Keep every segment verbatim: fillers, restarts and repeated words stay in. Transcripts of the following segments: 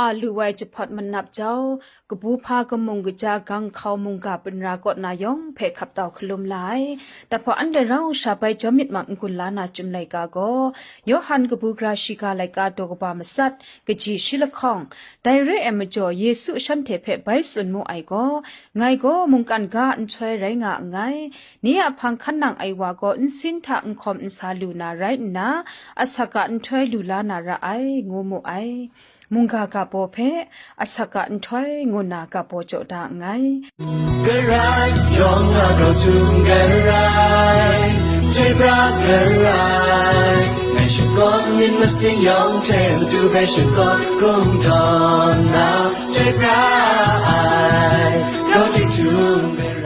A lu ai jahpawt manap jau, kabu hpa kamung kaja gang hkau mungga binra kaw na yawng hpe hkap tau hkalum la ai. Dai hpa anhte rau sha bai jawm myit mang n-gun la na Chyum laika gaw, Yawhan kabu gara shiga laika daw kaba matsat, kaji shi lahkawng, dai re ai majaw Yesu shanhte hpe bai tsun mu ai gaw, ngai gaw mungkan ga nhtoi rai nga nngai, ni a hpang hkan nang ai wa gaw nsin hta n hkawm n sa lu na rai nna, asak a nhtoi lu la na ra ai, ngu mu ai. Mungga ga baw hpe, asak a nhtoi ngu na ga baw jaw da nngai. Garai, yawng a grau htum garai, chyoi pra garai, ngai shakawn myit masin yawng hte matu bai shakawn kungdawn na, chyoi pra ai, grau htum garai.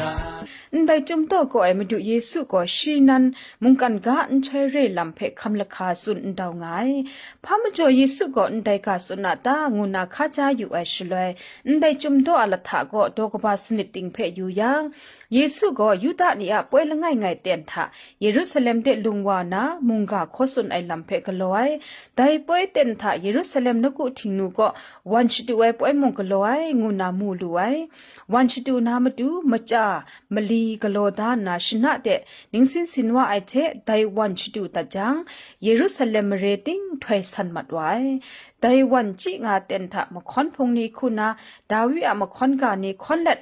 Ndai Chyum daw kaw ai Madu Yesu gaw shi nan mungkan ga nhtoi re lam hpe hkam lahka tsun n dau nga ai. Hpa majaw Yesu gaw ndai ga tsun a ta, ngu na hka ja yu ai shaloi, ndai Chyum daw a lahta gaw daw kaba sanit ting hpe yu yang, Yesu gaw Yuda ni a poi langai ngai ten hta Yerusalem de lung wa na, mungga hkaw tsun ai lam hpe galaw ai. Dai poi ten hta Yerusalem nawku Htingnu kaw wan shadu ai poi mung galaw ai, ngu na mu lu ai. Wan shadu na matu, maja mali galaw da nna shana de ningsin sin wa ai hte dai wan shadu dat jang, Yerusalem mare ting htoi san mat wa ai. Dai wan chyi nga ten hta mahkawn hpung ni hku na, Dawi a mahkawn ga ni hkawn let,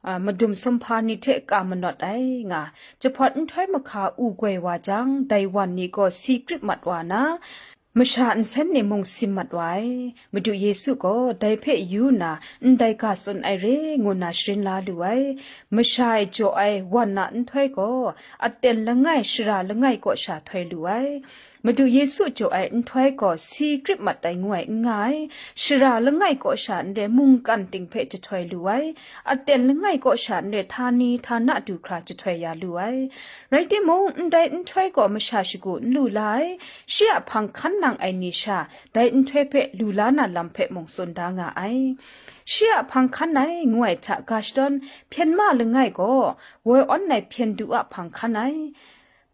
a, madum sumhpa ni hte ka manawt ai nga, jahpawt nhtoi mahka u goi wa jang, dai wan ni gaw si krip mat wa na, masha nsen ni mung sim mat wa ai. Madu Yesu gaw dai hpe yu nna, ndai ga tsun ai re ngu na sharin la lu ai. Masha e jaw ai wan a nhtoi gaw, aten langai, shara langai kaw sha htoi lu ai. Madu Yesu jaw ai nhtoi gaw si krip mat ai ngu ai n nga ai. Shara langai kaw sha n re mungkan ting hpe jahtoi lu ai. Aten langai kaw sha n re htani htana du hkra jahtoi ya lu ai. Rai timung, ndai nhtoi gaw masha shagu n lu la ai. Shi a hpang hkan nang ai ni sha, dai nhtoi hpe lu la na lam hpe mung tsun da nga ai. Shi a hpang hkan ai ngu ai hta ga shadawn, hpyen ma langai gaw, woi awn ai hpyen du a hpang hkan ai.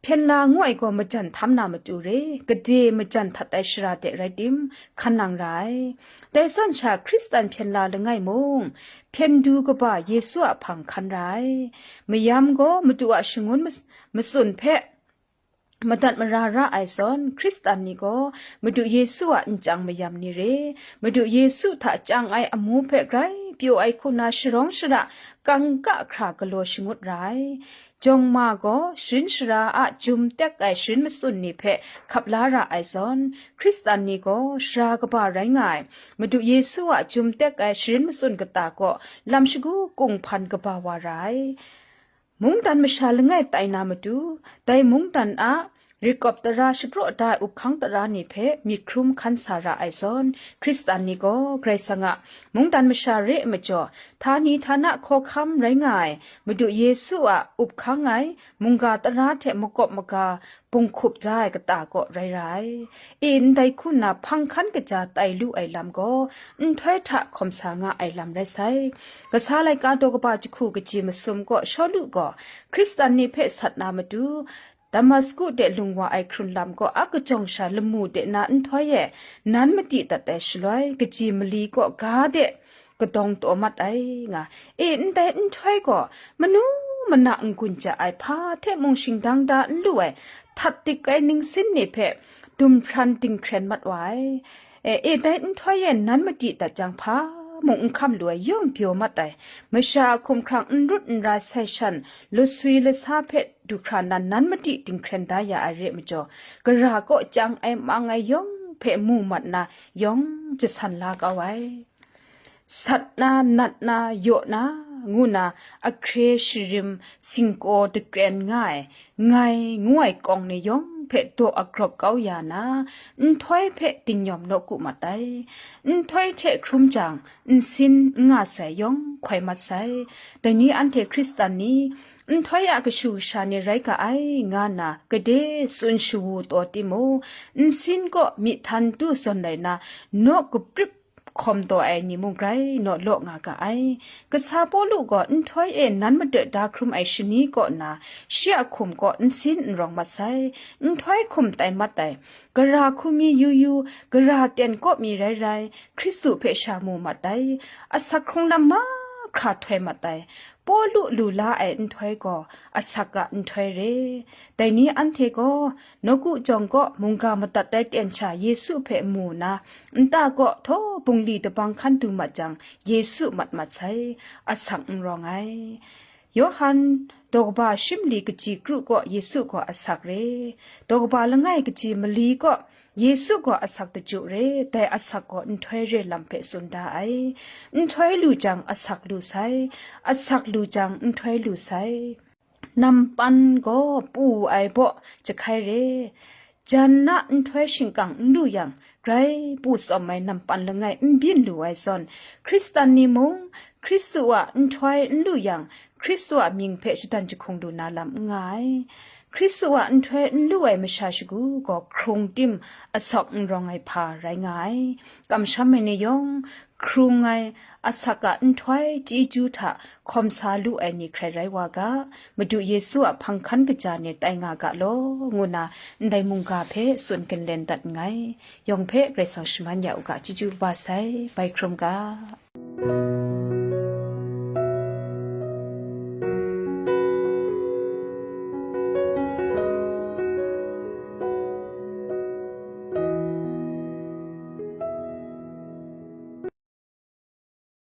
Hpyen la ngu ai gaw majan htam na matu re, gade majan htat ai shara de rai tim, hkan nang ra ai. Dai zawn sha Hkristan hpyen la langai mung, hpyen du kaba Yesu a hpang hkan ra ai. Mayam gaw Madu a shangun mas-, matsun hpe madat mara ra ai zawn, Hkristan ni gaw Madu Yesu a nchyang mayam ni re, Madu Yesu hta chyang ai amu hpe grai pyaw ai hku na sharawng shara kangka hkra galaw shangut ra ai. Jawng ma gaw sharin shara a jum tek ai sharin matsun ni hpe hkap la ra ai zawn, Hkristan ni gaw sara kaba rai nga ai, Madu Yesu a jum tek ai sharin matsun kata kaw lam shagu kunghpan kaba wa ra ai. Mungdan masha langai tai na matu, dai mungdan a rikawp tara shapraw da ai up hkang tara ni hpe myit hkrum hkan sa ra ai zawn, Hkristan ni gaw Karai Kasang a mungdan masha re ai majaw, htani htana hkawhkam rai nga ai Madu Yesu a up hkang ai mungga tara hte makawp maga bung hkup ja ai kata kaw rai ra ai. E, ndai hku nna hpang hkan kaja tai lu ai lam gaw, nhtoi hta hkawm sa nga ai lam rai sai. Kasa laika daw kaba jahku kaji masum kaw Shawlu gaw Hkristan ni hpe sat na matu, Damasku de lung wa ai hkrun lam kaw a kajawng sha lamu de na nhtoi e nan madi dat ai shaloi, kaji mali kaw ga de kadawng taw mat ai nga. E, ndai nhtoi gaw manu mana n-gun ja ai, hpa hte mung shingdang da n lu ai, htat dik ai ningsin ni hpe dumhpran dinghkren mat wa ai. E, e, dai nhtoi e nan madi dat jang, hpa mung n hkam lu ai, yawng byaw mat ai. Masha a hkumhkrang n rut n ra sai shan, laswi lasa hpe du hkra nan, nan madi dinghkren da ya ai re majaw, gara kaw chyang ai mang ai yawng hpe mu mat na, yawng jasan la kau ai. Sat na, nat na, yaw na, ngu na, ahkre sharim singkaw dakren nga ai, ngai ngu ai kawng ni yawng hpe daw agrawp kau ya na, nhtoi hpe dingnyawm nawku mat ai. Nhtoi hte hkrum jang, nsin n nga sai yawng hkoi mat sai. Dai ni anhte Hkristan ni, nhtoi a kashu kasha ni rai ga ai, nga nna gade tsun shawu taw timung, nsin kaw myi htan du zawn rai na, naw kaprip hkawm taw ai ni mung grai naw law nga ga ai. Kasa Pawlu gaw nhtoi e nan madat da hkrum ai shani kaw na, shi a hkum kaw nsin n rawng mat sai. Nhtoi hkum tai mat ai, gara hku mi yu yu, gara ten kaw mi rai rai, Hkristu hpe sha mu mat ai, asak hkrung lam mahkra htoi mat ai, Pawlu lu la ai nhtoi gaw asak a nhtoi re. Dai ni anhte gaw, nawku jawng kaw mungga madat ai ten sha Yesu hpe mu nna, nta kaw htaw bungli dabang hkan du mat jang, Yesu mat mat sai, asak n rawng ai. Yawhan, daw kaba shi mali kaji kru kaw Yesu gaw asak re, daw kaba langai kaji mali kaw Yesu gaw asak daju re, dai asak gaw nhtoi re lam hpe tsun da ai. Nhtoi lu jang asak lu sai, asak lu jang nhtoi lu sai. Nampan gaw pu ai baw jahkai re, jan na nhtoi shingkang n lu yang, grai pu tsawm ai nampan langai n byin lu ai zawn, Hkristan ni mung Hkristu a nhtoi n lu yang, Hkristu a mying hpe shadan jahkung lu na lam n nga ai. Hkristu a nhtoi n lu ai masha shagu gaw hkrung tim, asak n rawng ai hpa rai nga ai. Kamsham ai ni yawng, hkrung ai, asak a nhtoi chyeju hta hkawm sa lu ai ni hkrai rai wa ga, Madu Yesu a hpang hkan kaja ni tai nga ga law, ngu na ndai mungga hpe tsun ginlen dat nngai. Yawng hpe Karai Kasang shaman ya u ga, chyeju kaba sai, bai hkrum ga.